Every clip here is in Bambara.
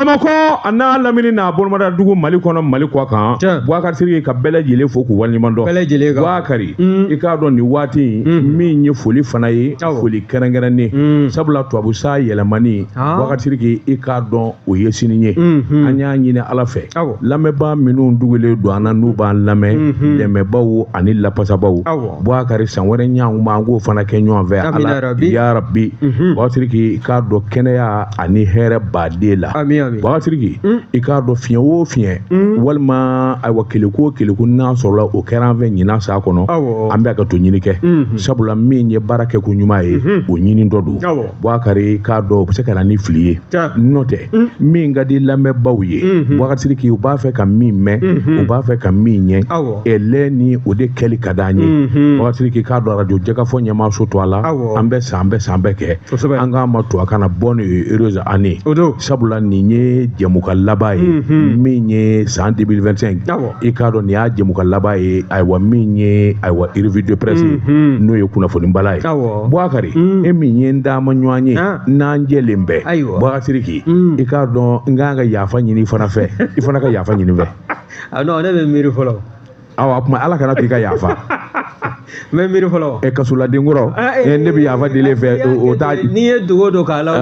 Bamakɔ a n'a lamini n'a bolomada dugu Mali kɔnɔ Mali kɔ kan. Boubacar Sidiki ka bɛɛ lajɛlen fo k'u waleɲuman dɔn. Bɛɛ lajɛlen kan. Boubacar, i k'a dɔn nin waati in min ye foli fana ye, foli kɛrɛnkɛrɛnnen, sabula tubabu sa yɛlɛmani, Boubacar Sidiki, i k'a dɔn o ye sini ye. An y'a ɲini Ala fɛ, lamɛnbaa minnu dugulen don an na, n'u b'an lamɛn, dɛmɛbaw ani lapasabaw, Boubacar, san wɛrɛ ɲɔgɔn an k'o fana kɛ ɲɔgɔn fɛ. Ala ya rabbi. Boubacar Sidiki, i k'a dɔn kɛnɛya ani hɛrɛ baden la. Boubacar Sidiki, i k'a dɔn fiɲɛ o fiɲɛ walima ayiwa keleku o keleku n'a sɔrɔla o kɛra an fɛ ɲinan san kɔnɔ, an bɛ ka to ɲini kɛ, sabula min ye baara kɛ ko ɲuman ye, o ɲini dɔ don. Boubacar, i k'a dɔn o bɛ se ka na ni fili ye. N'o tɛ, min ka di lamɛnbaaw ye, Boubacar Sidiki, u b'a fɛ ka min mɛn, u b'a fɛ ka min ɲɛ ɛlɛ ni o de kɛli ka d'an ye. Boubacar Sidiki, k'a dɔn arajo jɛkafɔ ɲɛmaaso to a la, an bɛ san bɛɛ san bɛɛ kɛ, an k'a ma to a kana bonne et heureuse année, sabula nin ye jɛmukan laban ye min ye san 2025. I k'a dɔn nin y'a jɛmukan laban ye, ayiwa min ye ayiwa revue de presse ye, n'o ye kunnafoni bala ye. Boubacar, e min ye n dama ɲɔgɔn ye n'an jɛlen bɛɛ, Boubacar Sidiki, i k'a dɔn n kan ka yafa ɲini i fana fɛ, i fana ka yafa ɲini fɛ. Ah non, ne bɛ miiri fɔlɔ. Awa, kuma Ala kana to i ka yafa. N bɛ miiri fɔlɔ. Ɛ, kasoladen kɔrɔ, ne bɛ yafa deli fɛ, o t'a. N'i ye dogo don k'a la,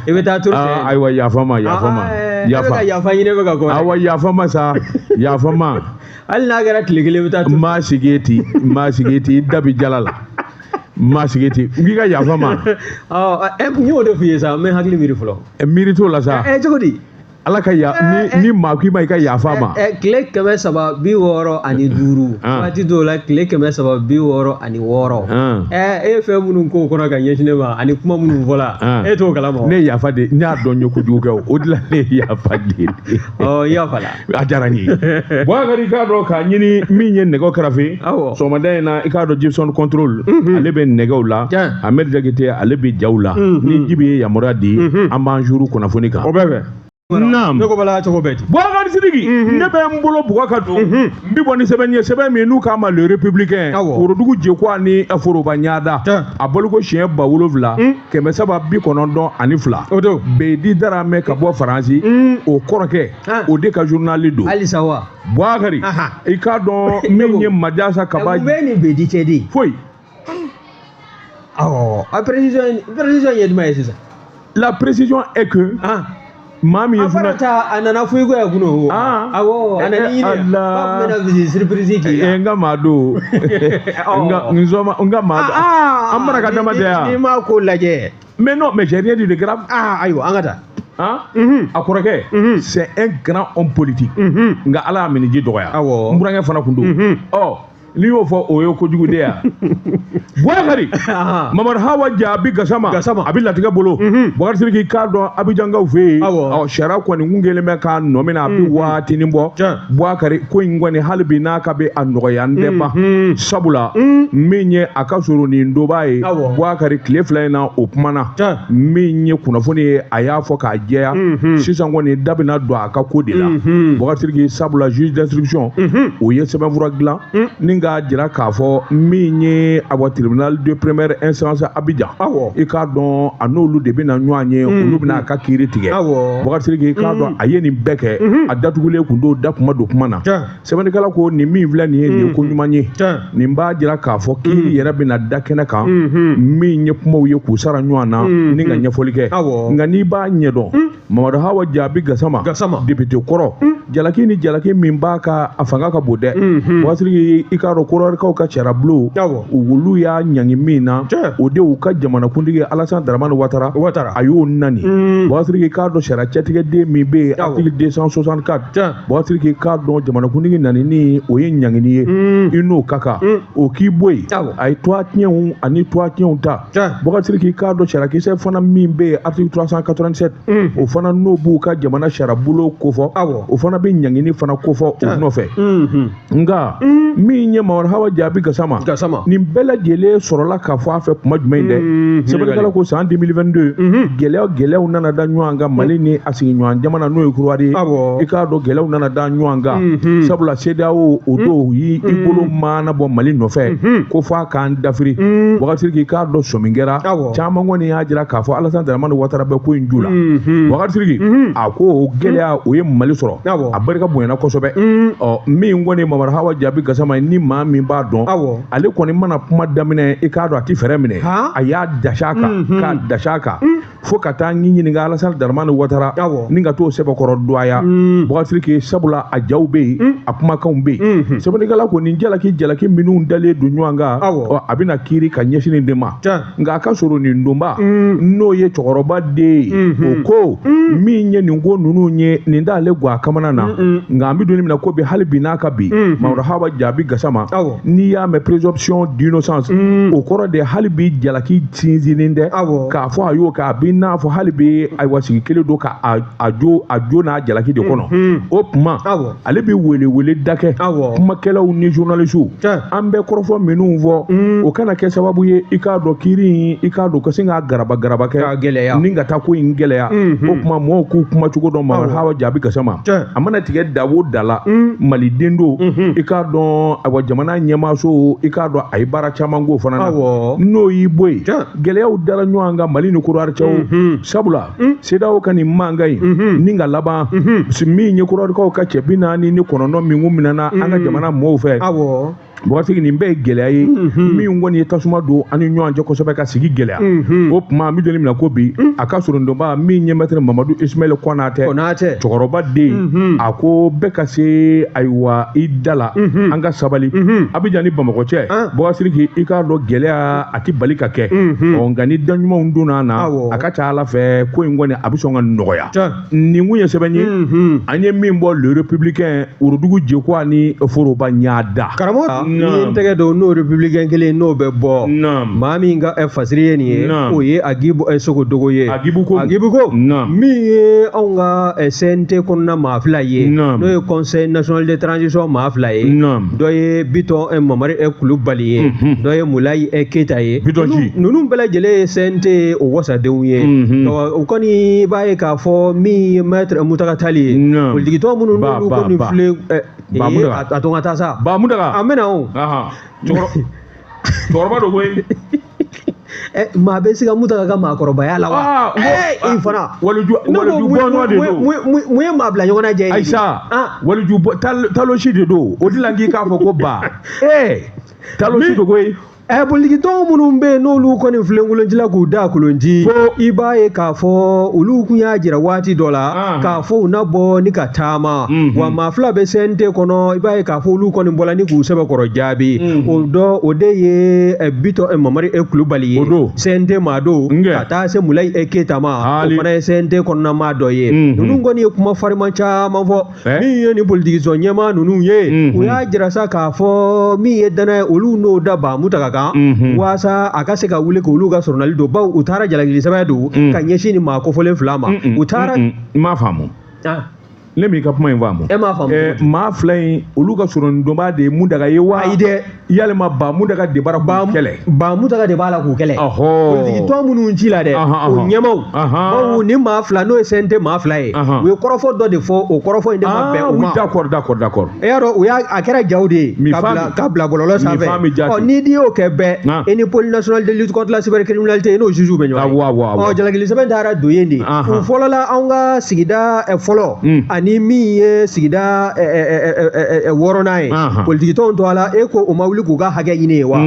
i bɛ taa turu. Ayiwa, yafa ma, yafa ma. Yafa, yafa ɲini bɛ ka kɔ. Awa, yafa ma sa, yafa ma. Hali n'a kɛra tile kelen, i bɛ taa turu. N m'a sigi ten, n m'a sigi ten, i da bi jala la, n m'a sigi ten, n k'i ka yafa ma. Ɔ, n y'o de f'i ye sa, n bɛ hakili miiri fɔlɔ. Miiri t'o la sa. Ɛ, cogo di? Ala ka ya ni maa k'i ma i ka yafa ma. Tile 365, waati dɔw la tile 366. E ye fɛn minnu k'o kɔnɔ ka ɲɛsin ne ma ani kuma minnu fɔla, e t'o kalama. Ne ye yafa de, n y'a dɔn n ye kojugu kɛ, o de la ne ye yafa deli. Ɔ, i yafa la. A diyara n ye. Boubacar, i k'a dɔn k'a ɲini min ye nɛgɛw kɛrɛfɛ sɔgɔmada in na, i k'a dɔn Gibson contrôle, ale bɛ nɛgɛw la, Ahmed Jakite, ale bɛ jaw la. Ni Jibi ye yamaruya di, an b'an juru kunnafoni kan. O bɛɛ bɛ. Naam. Ne ko bala cogo bɛɛ di. Boubacar Sidiki, ne bɛ n bolo bugɔ ka don, n bɛ bɔ ni sɛbɛn ye, sɛbɛn min n'u k'a ma Le Républicain, Worodugu Jekuwa ni foroba ɲada, a baliko siɲɛ 7392. O don. Bedi Daramɛ ka bɔ Faransi, o kɔrɔkɛ, o de ka journal don. Halisa wa. Boubacar, i k'a dɔn min ye Majasa Kaba. Mun bɛ nin Bedi cɛ de? Foyi. Awɔ, a précision ye jumɛn ye sisan? La précision est que. Maa min ye A fana ta a nana fo i ko yan kunun o. Awɔ, a nana i ɲini yan. K'a tun bɛna visite surprise k'i la. N ka maa don. N sɔn n ka maa don. An baraka dama tɛ yan. N'i m'a ko lajɛ. Mais non, mais j'ai rien dit de grave. Ah, ayiwa, an ka taa. Hein? A kɔrɔkɛ, c'est un grand homme politique. Nka Ala y'a minɛ ji dɔgɔya. Awɔ. N burankɛ fana kun don. Ɔ, n'i y'o fɔ, o ye kojugu de ya. Boubacar, Mamadu Hawa Jaabi Gasama, a bɛ latigɛ bolo. Boubacar Sidiki, k'a dɔn Abijankaw fɛ yen, ɔ, sariya kɔni kun kɛlen bɛ k'a nɔ minɛ, a bɛ waatinin bɔ. Boubacar, ko in kɔni hali bi n'a ka bɛ a nɔgɔya n tɛ ban, sabula min ye a ka surun nin donba ye, Boubacar, tile 2 in na o kumana min ye kunnafoni ye, a y'a fɔ k'a jɛya, sisan kɔni da bɛna don a ka ko de la. Boubacar Sidiki, sabula juge d'instruction o ye sɛbɛnfura dilan ni k'a jira k'a fɔ min ye awa tribunal de première instance Abidjan, i k'a dɔn a n'olu de bɛna ɲɔgɔn ye, olu bɛna a ka kiiri tigɛ. Boubacar Sidiki, i k'a dɔn a ye nin bɛɛ kɛ, a datugulen kun don, da kuma don kuma na. Sɛbɛnnikɛla ko nin min filɛ nin ye, nin ye ko ɲuman ye, nin b'a jira k'a fɔ kiiri yɛrɛ bɛna da kɛnɛ kan, min ye kumaw ye k'u sara ɲɔgɔn na ni ka ɲɛfɔli kɛ. Nka n'i b'a ɲɛdɔn, Mamadu Hawa Jaabi Gasama, député kɔrɔ, jalaki ni jalaki min b'a ka a fanga ka bon dɛ. Boubacar Sidiki, i k'a dɔn Kɔrɔrikaw ka sariyabulon, olu y'a ɲangi min na, o de y'u ka jamanakuntigi Alassane Dramane Ouattara, a y'o nani. Boubacar Sidiki, k'a dɔn sariya cɛtigɛden min bɛ yen, article 264, Boubacar Sidiki, k'a dɔn jamanakuntigi nani ni o ye ɲangini ye, i n'o ka kan o k'i bɔ yen, a ye toit tiɲɛw ani toit tiɲɛw ta. Boubacar Sidiki, k'a dɔn sariyakisɛ fana min bɛ yen, article 387, o fana n'o b'u ka jamana sariyabulon kofɔ, o fana bɛ ɲangini fana kofɔ o nɔfɛ. Nka min ye ye Mamadu Hawa Jaabi Gasama nin bɛɛ lajɛlen sɔrɔla k'a fɔ a fɛ kuma jumɛn dɛ sɛbɛnnikɛla ko san 2022 gɛlɛyaw nana da ɲɔgɔn kan Mali ni a sigiɲɔgɔn jamana n'o ye Kɔdiwari ye i k'a dɔn gɛlɛyaw nana da ɲɔgɔn kan sabula CEDEAO o don y'i bolo maana bɔ Mali nɔfɛ ko f'a k'an dafiri Bubakari Sidiki i k'a dɔn sɔmi kɛra caman kɔni y'a jira k'a fɔ Alassane Dramane Ouattara bɛ ko in ju la Bubakari Sidiki a ko o gɛlɛya o ye Mali sɔrɔ a barika bonyana kosɛbɛ ɔ min kɔni Mamadu Hawa Jaabi Gasama ye ni maa min b'a dɔn ale kɔni mana kuma daminɛ i k'a dɔn a ti fɛɛrɛ minɛ a y'a dasi a kan k'a dasi a kan fo ka taa n ɲininka Alassane Dramane Ouattara ni ka t'o sɛbɛkɔrɔ dɔgɔya Bubakari Sidiki sabula a jaw bɛ yen a kumakanw bɛ yen sɛbɛnnikɛla ko nin jalaki minnu dalen don ɲɔgɔn kan a bɛna kiiri ka ɲɛsin nin de ma nka a ka sɔrɔ nin donba n'o ye cɛkɔrɔba den ye o ko min ye nin ko ninnu ye nin t'ale gɔ a kamana na nka an bɛ don min na ko bi hali bi n'a ka bi Mamadu Hawa Jaabi Gasama n'i y'a mɛn présomption d'innocence o kɔrɔ de hali bi jalaki sinsinnen tɛ k'a fɔ a y'o kɛ a bɛ n'a fɔ hali bi ayiwa sigi kelen don ka a jo n'a jalaki de kɔnɔ o tuma ale bɛ wele da kɛ kumakɛlaw ni journalistes an bɛ kɔrɔfɔ minnu fɔ o kana kɛ sababu ye i k'a dɔn kiiri in i k'a dɔn ka sin k'a garaba garaba kɛ ni ka taa ko in gɛlɛya o tuma mɔgɔw k'u kuma cogo dɔn Mamadu Hawa Jaabi Gasama a mana tigɛ da o da la maliden don i k'a dɔn ayiwa jamana ɲɛmaaso i k'a dɔn a ye baara caman k'o fana na n'o y'i bɔ yen gɛlɛyaw dara ɲɔgɔn kan Mali ni Kɔdiwari cɛw sabula CEDEAO ka nin mankan in ni ka laban min ye Kɔdiwarikaw ka cɛ 49 min kun minɛna an ka jamana mɔɔw fɛ Bubakari nin bɛɛ ye gɛlɛya ye min kɔni ye tasuma don an ni ɲɔgɔn cɛ kosɛbɛ ka sigi gɛlɛya o tuma an bɛ don min na ko bi a ka surundonba min ye maître Mamadu Ismaël Konatɛ cɛkɔrɔba den a ko bɛɛ ka se ayiwa i da la an ka sabali Abidjan ni Bamakɔ cɛ Bubakari Sidiki i k'a dɔn gɛlɛya a ti bali ka kɛ ɔ nka ni da ɲumanw donna na a ka ca Ala fɛ ko in kɔni a bɛ sɔn ka nɔgɔya nin kun ye sɛbɛn ye an ye min bɔ Le Républicain Worodugu Jekuwa ni Foroba ɲada karamɔgɔ ni ye n tɛgɛ don n'o républicain kelen n'o bɛ bɔ maa min ka fasiri ye nin ye o ye Agibu Sogodogo ye Agibu ko min ye anw ka CNT kɔnɔna maa fila ye n'o ye Conseil national de transition maa fila ye dɔ ye Bitɔn Mamari Kulubali ye dɔ ye Mulayi Keyita ye ninnu bɛɛ lajɛlen ye CNT o wasadenw ye o kɔni b'a ye k'a fɔ min ye maître Mutaga Tali ye politikitɔn minnu n'olu kɔni filɛ a to ka taa sa Bamudaga an bɛna o cɛkɔrɔba don koyi maa bɛ se ka Mutaga ka maakɔrɔbaya la wa i fana waliju bɔɲɔ de don mun ye maa bila ɲɔgɔn na jɛ ye Ayisa waliju talosi de don o de la k'i k'a fɔ ko ba talosi don koyi Politikitɔn minnu bɛ yen n'olu kɔni filenkolonci la k'u da kolonci i b'a ye k'a fɔ olu kun y'a jira waati dɔ la k'a fɔ u na bɔ ni ka taama wa maa fila bɛ CNT kɔnɔ i b'a ye k'a fɔ olu kɔni bɔla ni k'u sɛbɛkɔrɔ jaabi o dɔ o de ye Bitɔn Mamari Kulubali ye CNT maa don ka taa se Mulayi Keyita ma o fana ye CNT kɔnɔna maa dɔ ye ninnu kɔni ye kuma fariman caman fɔ min ye nin politikitɔn ɲɛmaa ninnu ye u y'a jira sa k'a fɔ min ye danaya ye olu n'o da Bamutaga kan waasa a ka se ka wuli k'olu ka sɔrɔnali don bawo u taara jalakili sɛbɛn don ka ɲɛsin nin maa kofɔlen fila ma u taara n m'a faamu ne m'i ka kuma in faamu e m'a faamu maa fila in olu ka sɔrɔnidonbaa de ye Mutaga ye wa ayi dɛ yalima Bamutaga de b'a la k'u kɛlɛ Bamutaga de b'a la k'u kɛlɛ politikitɔn minnu ci la dɛ o ɲɛmaaw bawo ni maa fila n'o ye CNT maa fila ye u ye kɔrɔfɔ dɔ de fɔ o kɔrɔfɔ in de ma bɛn o ma d'accord e y'a dɔn u y'a a kɛra jaw de ye ka bila bɔlɔlɔ sanfɛ ɔ n'i di y'o kɛ bɛɛ i ni pôle national de lutte contre la cybercriminalité i n'o juge bɛ ɲɔgɔn ye ɔ jalakili sɛbɛn taara don yen de u fɔlɔla anw ka sigida fɔlɔ ani min ye sigida wɔɔrɔnan ye politikitɔnw to a la e ko o ma wuli k'u ka hakɛ ɲini ye wa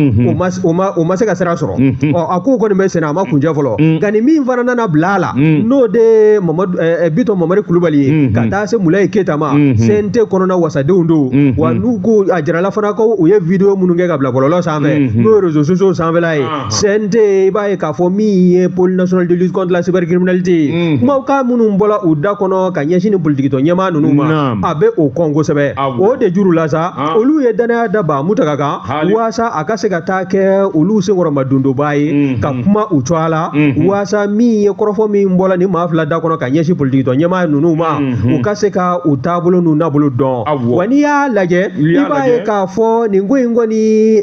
o ma se ka sira sɔrɔ ɔ a kow kɔni bɛ senna a ma kuncɛ fɔlɔ nka ni min fana nana bila a la n'o de ye Bitɔn Mamari Kulubali ye ka taa se Mulayi Keyita ma CNT kɔnɔna wasadenw don wa n'u ko a jirala fana ko u ye vidéo minnu kɛ ka bila bɔlɔlɔ sanfɛ n'o ye réseaux sociaux sanfɛla ye CNT i b'a ye k'a fɔ min ye pôle national de lutte contre la cybercriminalité ye kumakan minnu bɔla u da kɔnɔ ka ɲɛsin ni politikitɔn ɲɛmaa ninnu ma a bɛ o kɔn kosɛbɛ o de juru la sa olu ye danaya da Bamutaga kan Waasa a ka se ka taa kɛ olu senkɔrɔma dondoba ye ka kuma u cogoya la waasa min ye kɔrɔfɔ min bɔla ni maa fila da kɔnɔ ka ɲɛsin politiki tɔn ɲɛmaa ninnu ma u ka se ka u taabolo n'u nabolo dɔn wa n'i y'a lajɛ i b'a ye k'a fɔ nin ko in kɔni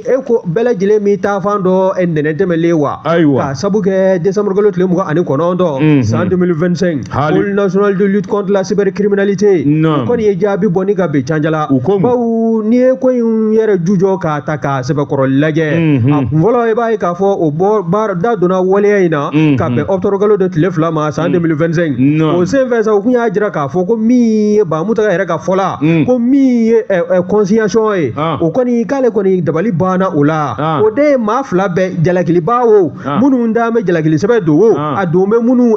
e ko bɛɛ lajɛlen m'i taafan dɔ ntɛnɛn tɛmɛlen wa k'a sabu kɛ décembre kalo tile 29 san 2025 Pôle national de lutte contre la cybercriminalité o kɔni ye jaabi bɔ ni ka bɛn canjala bawo n'i ye ko in yɛrɛ jujɔ k'a ta k'a sɛbɛkɔrɔ lajɛ a kunfɔlɔ i b'a ye k'a fɔ o bɔ da donna waleya in na ka bɛn octobre kalo de tile 2 ma san 2025 o senfɛ sa u kun y'a jira k'a fɔ ko min ye Ba Mountaga yɛrɛ ka fɔ la ko min ye consignation ye o kɔni k'ale kɔni dabali banna o la o de ye maa fila bɛɛ jalakilibaa o minnu da bɛ jalakili sɛbɛn don o a don bɛ minnu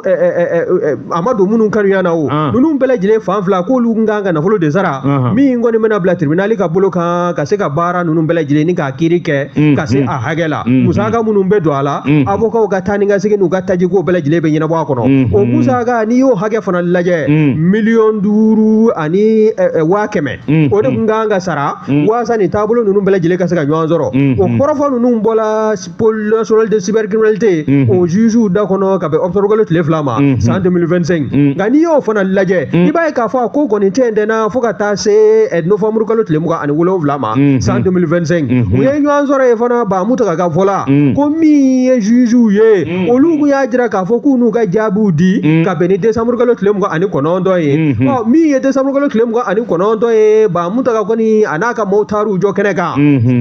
a ma don minnu kanuya na o ninnu bɛɛ lajɛlen fan fila k'olu kun kan ka nafolo de sara min kɔni bɛna bila tribunal ka bolo kan ka se ka baara ninnu bɛɛ lajɛlen ni k'a kiiri kɛ ka se a hakɛ la musaka minnu bɛ don a la avocat ka taa ni ka segin n'u ka tajiko bɛɛ lajɛlen bɛ ɲɛnabɔ a kɔnɔ o musaka n'i y'o hakɛ fana lajɛ 5 miliyɔn ani 100 000 o de kun kan ka sara waasa nin taabolo ninnu bɛɛ lajɛlen ka se ka ɲɔgɔn sɔrɔ o kɔrɔfɔ ninnu bɔla Pôle national de cybercriminalité o juge da kɔnɔ ka bɛn octobre kalo tile 2 ma san 2025 nka n'i y'o fana lajɛ i b'a ye k'a fɔ a ko kɔni tɛntɛnna fo ka taa se novembre kalo tile 27 ma san 2025 u ye ɲɔgɔn sɔrɔ yen fana Ba Mountaga ka fɔ la ko min ye juge ye olu kun y'a jira k'a fɔ k'u n'u ka jaabiw di ka bɛn ni décembre kalo tile 29 ye ɔ min ye décembre kalo tile 29 ye Ba Mountaga kɔni a n'a ka maaw taar'u jɔ kɛnɛ kan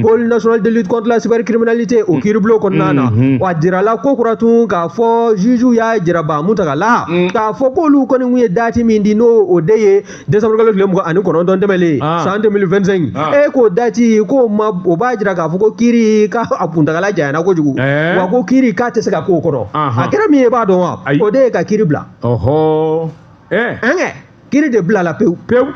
Pôle national de lutte contre la cybercriminalité o kiiribulon kɔnɔna na wa jirala ko kura tun k'a fɔ juge y'a jira Ba Mountaga la k'a fɔ k'olu kɔni kun ye date min di n'o o de ye décembre kalo tile 29 tɛmɛlen san 2025 e k'o date k'o ma o b'a jira k'a fɔ ko kiiri k'a a kuntagala janyana kojugu wa ko kiiri k'a tɛ se ka k'o kɔnɔ a kɛra min ye i b'a dɔn wa o de ye ka kiiri bila kiiri de bilala pewu pewu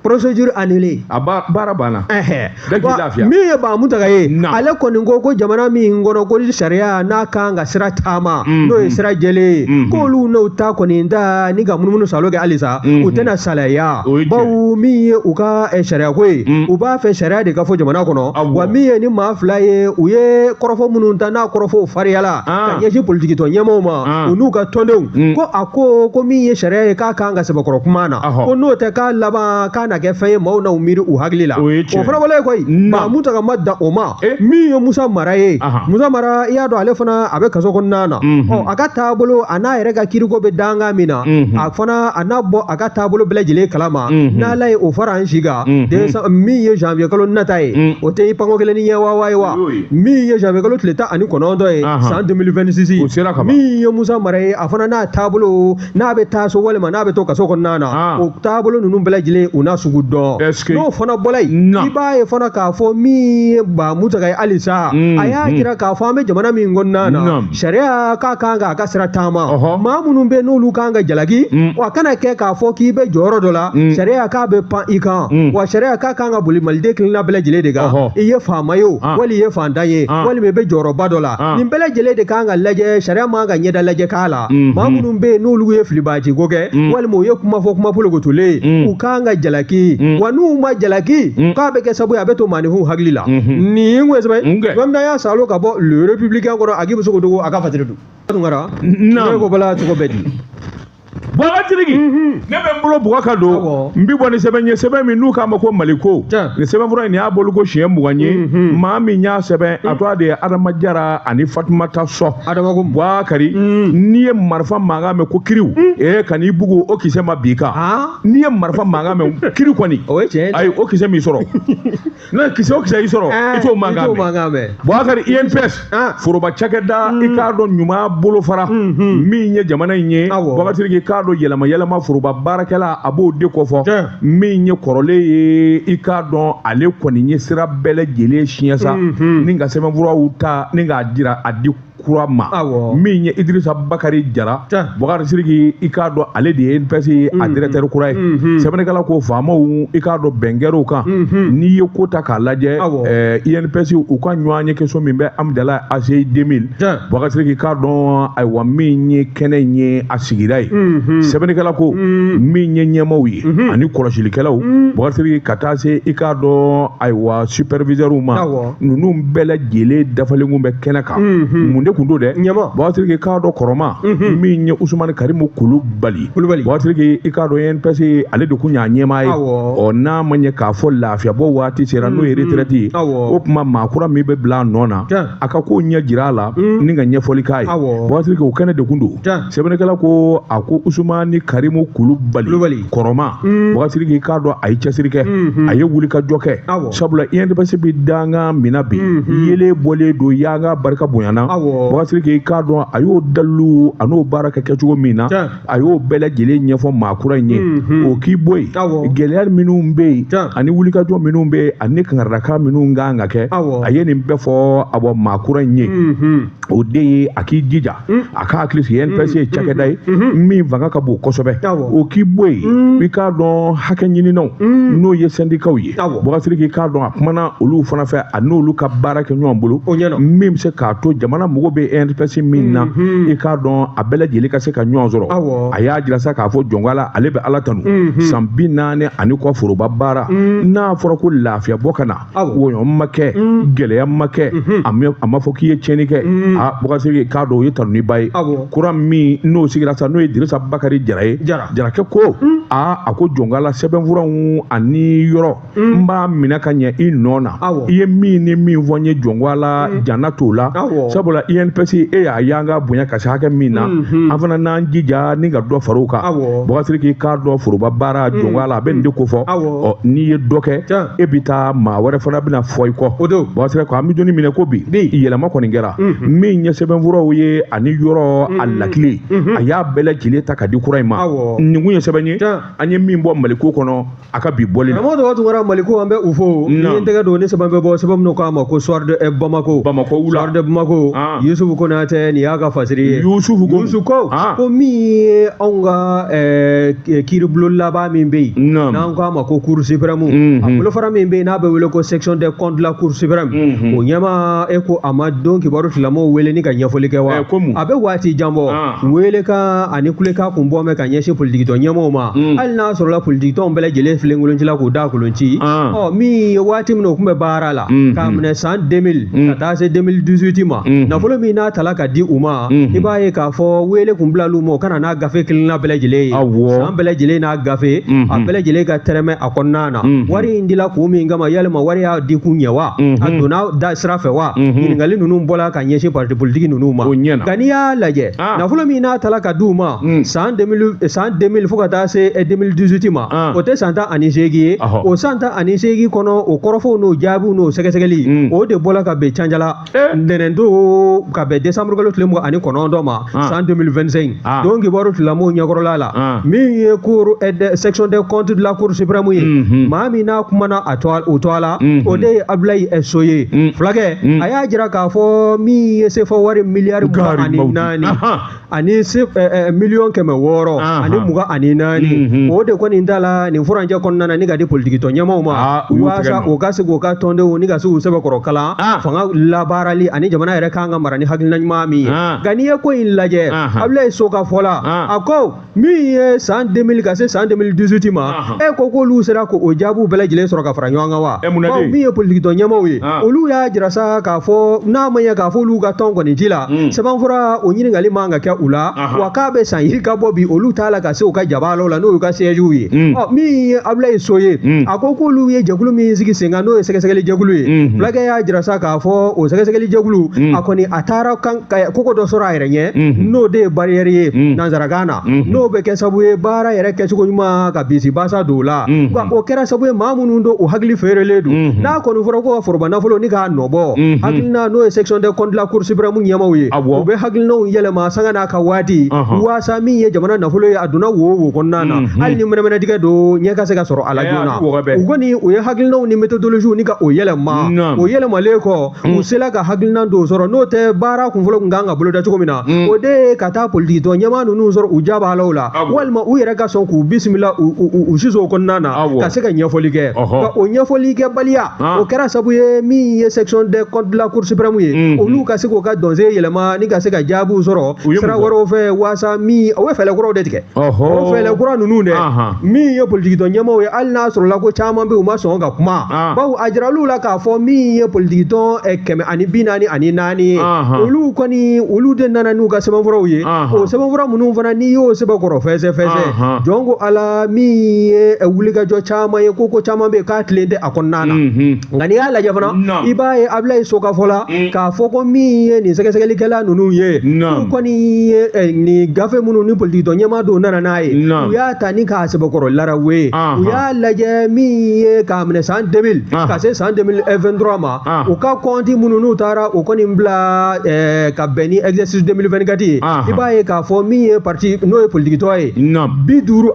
procédure annulée a baara banna min ye Ba Mountaga ye ale kɔni ko ko jamana min kɔnɔ ko sariya n'a kan ka sira taama n'o ye sira jɛlen ye k'olu n'o ta kɔni ta ni ka munumunu salo kɛ halisa u tɛna salaya bawo min ye u ka sariya ko ye u b'a fɛ sariya de ka fɔ jamana kɔnɔ wa min ye ni maa fila ye u ye kɔrɔfɔ minnu ta n'a kɔrɔfɔw fariyala ka ɲɛsin politiki tɔn ɲɛmaaw ma u n'u ka tɔndenw ko a ko ko min ye sariya ye k'a kan ka sɛbɛkɔrɔ kuma na ko n'o tɛ k'a laban k'a na kɛ fɛn ye maaw n'u miiri u hakili la o fana wale koyi Ba Mountaga ma dan o ma min ye Musa Mara ye Musa Mara i y'a dɔn ale fana a bɛ kaso kɔnɔna na ɔ a ka taabolo a n'a yɛrɛ ka kiiriko bɛ dankan min na a fana a n'a bɔ a ka taabolo bɛɛ lajɛlen kalama n'Ala ye o fara an si kan min ye janvier kalo nata ye o tɛ i panko kelen ni ɲɛ waa ye wa min ye janvier kalo tile 19 ye san 2026 min ye Musa Mara ye a fana n'a taabolo n'a bɛ taa so walima n'a bɛ to kaso kɔnɔna na o taabolo ninnu bɛɛ lajɛlen u n'a sugu dɔn n'o fana bɔra yen i b'a ye fana k'a fɔ min ye Ba Mountaga ye halisa a y'a jira k'a fɔ an bɛ jamana min kɔnɔna na sariya k'a kan k'a ka sira taama maa minnu bɛ n'olu kan ka jalaki wa kana kɛ k'a fɔ k'i bɛ jɔyɔrɔ dɔ la sariya k'a bɛ pan i kan wa sariya k'a kan ka boli maliden kelenna bɛɛ lajɛlen de kan i ye faama ye o wali i ye fantan ye walima i bɛ jɔyɔrɔba dɔ la nin bɛɛ lajɛlen de kan ka lajɛ sariya man ka ɲɛda lajɛ k'a la maa minnu bɛ yen n'olu ye filibaji ko kɛ walima u ye kuma fɔ kuma polokotolen u kan ka jalaki wa n'u ma jalaki k'a bɛ kɛ sababu ye a bɛ to maaninfinw hakili la nin kun ye sɛbɛn ye y'a salo ka bɔ Le Républicain kɔnɔ a k'i bɛ se k'o dogo a ka fatiri dun Tunkara ne ko bala cogo bɛɛ di Bɔgɔtirigi ne bɛ n bolo bugɔ ka don n bi bɔ ni sɛbɛn ye sɛbɛn min n'u k'a ma ko Maliko nin sɛbɛnfura in nin y'a bolo ko siɲɛ 20 ye maa min y'a sɛbɛn a tɔgɔ de ye Adama Jara ani Fatumata Sɔ Adama ko Bubakari n'i ye marifa mankan mɛn ko kiriw ka n'i bugu o kisɛ ma bin i kan n'i ye marifa mankan mɛn kiri kɔni o ye tiɲɛ ayi o kisɛ m'i sɔrɔ n'a kisɛ o kisɛ y'i sɔrɔ i t'o mankan mɛn Bubakari INPS foroba cakɛda i k'a dɔn ɲuman bolofara min ye jamana in ye Bubakari i k'a dɔn yɛlɛma yɛlɛma foroba baarakɛla a b'o de kofɔ min ye kɔrɔlen ye i k'a dɔn ale kɔni ye sira bɛɛ lajɛlen siɲɛ sa ni ka sɛbɛnfuraw ta ni k'a jira a di kura ma min ye Idrissa Bakari Jara Bubakari Sidiki i k'a dɔn ale de ye INPS a directeur kura ye sɛbɛnnikɛla ko faamaw i k'a dɔn bɛn kɛr'o kan n'i ye ko ta k'a lajɛ INPS u ka ɲɔgɔn ye kɛso min bɛ Amidalayi ACI 2000 Bubakari Sidiki i k'a dɔn ayiwa min ye kɛnɛ in ye a sigira ye Sɛbɛnnikɛla ko min ye ɲɛmaaw ye ani kɔlɔsilikɛlaw, Bubakari Sidiki, ka taa se i k'a dɔn ayiwa superviseurw ma, ninnu bɛɛ lajɛlen dafalen kun bɛ kɛnɛ kan. Mun de kun don dɛ? Bubakari Sidiki, k'a dɔn kɔrɔma min ye Usumani Karimu Kulubali, Bubakari Sidiki, i k'a dɔn INPS ale de kun y'a ɲɛmaa ye. Ɔ n'a ma ɲɛ k'a fɔ lafiyabɔ waati sera, n'o ye retraite ye, o tuma maa kura min bɛ bila a nɔ na, a ka ko ɲɛ jira a la ni ka ɲɛfɔli k'a ye. Bubakari Sidiki, o kɛnɛ de kun don. Sɛbɛnnikɛla ko a ko Usumani Karimu Kulubali kɔrɔma, Bubakari Sidiki, k'a dɔn a ye cɛsiri kɛ, a ye wulikajɔ kɛ, sabula INPS bɛ dankan min na bi, yeelen bɔlen don, yanga barika bonyana. Bubakari Sidiki, k'a dɔn a y'o dalilu a n'o baara kɛ kɛcogo min na, a y'o bɛɛ lajɛlen ɲɛfɔ maa kura in ye. O k'i bɔ yen, gɛlɛya minnu bɛ yen ani wulikajɔ minnu bɛ yen ani kankaridakan minnu kan ka kɛ, a ye nin bɛɛ fɔ awɔ maa kura in ye. O de ye a k'i jija, a k'a hakili sigi, INPS ye cakɛda ye min fanga ka bon kosɛbɛ. O k'i bɔ yen, i k'a dɔn hakɛ ɲininaw, n'o ye sɛndikaw ye, Bubakari Sidiki, k'a dɔn a kumana olu fana fɛ, a n'olu ka baara kɛ ɲɔgɔn bolo min bɛ se k'a to jamana mago bɛ INPS min na, i k'a dɔn a bɛɛ lajɛlen ka se ka ɲɔgɔn sɔrɔ. A y'a jira sa k'a fɔ jɔnkala ale bɛ Ala tanu, san 40 ni kɔ foroba baara, n'a fɔra ko lafiya bɔ ka na, wɔyɔ ma kɛ, gɛlɛya ma kɛ, a ma fɔ k'i ye tiɲɛni kɛ. A Bubakari Sidiki, k'a dɔn o ye tanuniba ye. Kura min n'o sigira sa, n'o ye Dirisa Bakari Jara ye, Jarakɛ ko aa a ko jɔnkala sɛbɛnfuraw ani yɔrɔ n b'a minɛ ka ɲɛ i nɔ na. I ye min ni min fɔ n ye, jɔnkala janna t'o la, sabula INPS e y'a y'an ka bonya ka se hakɛ min na, an fana n'an jija ni ka dɔ fara o kan. Bubakari Sidiki, k'a dɔn foroba baara, jɔnkala a bɛ nin de ko fɔ. Ɔ n'i ye dɔ kɛ, e bɛ taa maa wɛrɛ fana bɛna fɔ i kɔ. Bubakari Sidiki, an bɛ jɔnni minɛ ko bi yɛlɛma kɔni kɛra min ye sɛbɛnfuraw ye ani yɔrɔ a lakile, a y'a bɛɛ lajɛlen ta ka di kura in ma. Nin kun ye sɛbɛn ye an ye min bɔ Maliko kɔnɔ a ka bi bɔli la. Karamɔgɔ Daba Tunkara, Maliko an bɛ u fo. Ni ye n tɛgɛ don ni sɛbɛn bɛ bɔ, sɛbɛn minnu k'a ma ko Soir de Bamako. Bamako wula. Soir de Bamako. Yusufu Konatɛ, nin y'a ka fasiri ye. Yusufu ko. Yusufu ko ko min ye anw ka kiiribulon laban min bɛ yen, n'an k'a ma ko Cour suprême, a bolofara min bɛ yen n'a bɛ wele ko section des comptes de la Cour suprême, o ɲɛmaa, e ko a ma don kibaru tigilamɔgɔw wele ni ka ɲɛfɔli kɛ wa? A bɛ waati jan bɔ, welekan ani kulekan kun bɔ mɛn ka ɲɛsin politikitɔn ɲɛmɔgɔw ma, hali n'a sɔrɔla politikitɔnw bɛɛ lajɛlen filenkolonci la k'u da kolon ci. Ɔ min ye waati min na o tun bɛ baara la, k'a minɛ san 2000 ka taa se 2018 ma, nafolo min n'a tala ka di u ma, i b'a ye k'a fɔ wele kun bila l'u ma, o ka na n'a gafe kelenna bɛɛ lajɛlen ye, san bɛɛ lajɛlen n'a gafe a bɛɛ lajɛlen ka tɛrɛmɛ a kɔnɔna na. Wari in dila kun min kama, yalima wari y'a di kun ɲɛ wa? A donna da sira fɛ wa? Ɲininkali ninnu bɔla ka ɲɛsin parti politique ninnu ma. Nka n'i y'a lajɛ, nafolo min n'a tala ka di u ma san 2000, san 2000 fo ka taa se 2018 ma, o tɛ san 18 ye. O san 18 kɔnɔ, o kɔrɔfɔw n'o jaabiw n'o sɛgɛsɛgɛli, o de bɔla ka bɛn Canjala ntɛnɛndon ka bɛn décembre kalo tile 29 ma san 2025. Don kibaru tigilamɔgɔw ɲɛkɔrɔla la, min ye cour section des comptes de la Cour suprême ye, maa min n'a kumana a tɔ o tɔgɔ la, o de ye Abulayi So ye. Fulakɛ, a y'a jira k'a fɔ min ye CFA wari miliyari 24 ani 624,000,000, o de kɔni ta la nin furancɛ kɔnɔna na ni ka di politikitɔn ɲɛmaaw ma, walasa o ka se k'o ka tɔndenw ni ka se k'u sɛbɛkɔrɔ kalan fanga labaarali ani jamana yɛrɛ kan ka mara ni hakilina ɲuman min ye. Nka n'i ye ko in lajɛ, Abulayi So ka fɔ la, a ko min ye san 2000 ka se san 2018 ma, e ko k'olu sera k'o jaabiw bɛɛ lajɛlen sɔrɔ ka fara ɲɔgɔn kan wa? Min ye politikitɔn ɲɛmaaw ye, olu y'a jira sa k'a fɔ n'a ma ɲɛ k'a fɔ olu ka tɔn kɔni ci la, sɛbɛnfura o ɲininkali man ka kɛ u la, wa k'a bɛ san yirika bɔ bi, olu t'a la ka se u ka jabalaw la, n'o y'u ka siège ye. Ɔ min ye Abulayi So ye, a ko k'olu ye jɛkulu min sigi sen kan, n'o ye sɛgɛsɛgɛli jɛkulu ye. Fulakɛ y'a jira sa k'a fɔ o sɛgɛsɛgɛli jɛkulu, a kɔni a taara kan koko dɔ sɔrɔ a yɛrɛ ɲɛ, n'o de ye barrière ye nansarakan na, n'o bɛ kɛ sababu ye baara yɛrɛ kɛcogo ɲuman ka bisi basa don o la. Nka o kɛra sababu ye maa minnu don, u hakili feerelen don. N'a kɔni fɔra ko ka foroba nafolo ni k'a nɔbɔ, hakilina n'o ye section des comptes de la Cour suprême ɲɛmaaw ye, u bɛ hakilinaw yɛlɛma sanga n'a ka waati, waasa min ye jamana nafolo ye, a donna wo wo kɔnɔna na, hali ni mɛnɛmɛnɛtigɛ don, ɲɛ ka se ka sɔrɔ a la joona. U kɔni u ye hakilinaw ni méthodologie ni ka o yɛlɛma. O yɛlɛmalen kɔ, u sela ka hakilina dɔw sɔrɔ, n'o tɛ baara kunfɔlɔ kun kan ka boloda cogo min na, o de ye ka taa politiki tɔn ɲɛmaa ninnu sɔrɔ u jabalaw la, walima u yɛrɛ ka sɔn k'u bisimila u sisow kɔnɔna na ka se ka ɲɛfɔli kɛ. Nka o ɲɛfɔli kɛbaliya, o kɛra sababu ye min ye section des comptes de la Cour suprême ye, olu ka se k'u ka dɔnse yɛlɛma ni ka se ka jaabiw sɔrɔ sira wɛrɛw fɛ, waasa min o ye fɛɛrɛ kuraw de tigɛ. O fɛɛrɛ kura ninnu dɛ, min ye politikitɔn ɲɛmaaw ye, hali n'a sɔrɔla ko caman bɛ yen u ma sɔn ka kuma, bawo a jiral'u la k'a fɔ min ye politikitɔn 144 ye, olu kɔni olu de nana n'u ka sɛbɛnfuraw ye. O sɛbɛnfura minnu fana n'i y'o sɛbɛnkɔrɔ fɛsɛfɛsɛ, jɔn ko Ala, min ye wulikajɔ caman ye, ko caman bɛ yen k'a tilen tɛ a kɔnɔna na. Nka n'i y'a lajɛ fana, i b'a ye Abulayi So ka fɔ la k'a fɔ ko min ye nin sɛgɛsɛgɛlikɛla ninnu ye, k'u kɔni ye nin gafe minnu ni politikitɔn ɲɛmaa dɔw nana n'a ye, u y'a ta ni k'a sɛbɛkɔrɔ larawe, u y'a lajɛ min ye k'a minɛ san 2000 ka se san 2023 ma, u ka kɔnti minnu n'u taara o kɔni bila ka bɛn ni exercice 2024 ye, i b'a ye k'a fɔ min ye parti n'o ye politikitɔn ye 52,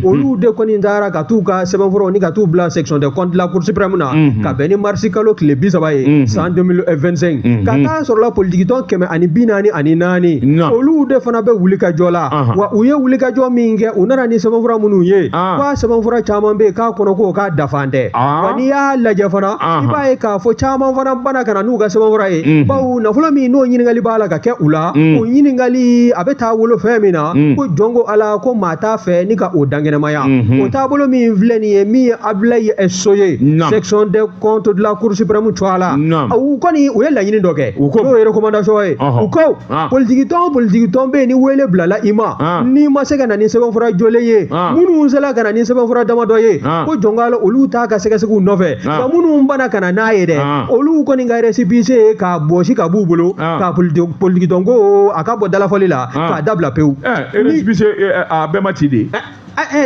olu de kɔni taara ka t'u ka sɛbɛnfuraw ni ka t'u bila section des comptes de la Cour suprême na ka bɛn ni marisi kalo tile 30 ye san 2025, ka taa sɔrɔla politikitɔn 144, olu de fana bɛ wulikajɔ la. Wa u ye wulikajɔ min kɛ, u nana ni sɛbɛnfura minnu ye, k'a sɛbɛnfura caman bɛ yen k'a kɔnɔ ko k'a dafan tɛ. Wa n'i y'a lajɛ fana, i b'a ye k'a fɔ caman fana bana ka na n'u ka sɛbɛnfura ye, bawo nafolo min n'o ɲininkali b'a la ka kɛ u la, o ɲininkali a bɛ taa wolo fɛn min na, ko jɔn ko Ala ko maa t'a fɛ ni ka o dankɛnɛmaya. O taabolo min filɛ nin ye, min ye Abulayi So ye, section des comptes de la Cour suprême tɔgɔ la, u kɔni u ye laɲini dɔ kɛ, n'o ye recommandation ye. U ko politikitɔn bɛ yen ni wele bilala i ma, n'i ma se ka na ni sɛbɛnfura jɔlen ye, minnu sera ka na ni sɛbɛnfura damadɔ ye, ko jɔn ko Ala olu t'a ka sɛgɛsɛgɛw nɔfɛ, nka minnu bana ka na n'a ye dɛ, olu kɔni ka récépissé ye k'a bɔsi ka b'u bolo, ka politikitɔn ko a ka bɔ dalafɔli la, k'a dabila pewu. Récépissé a bɛɛ ma ci de.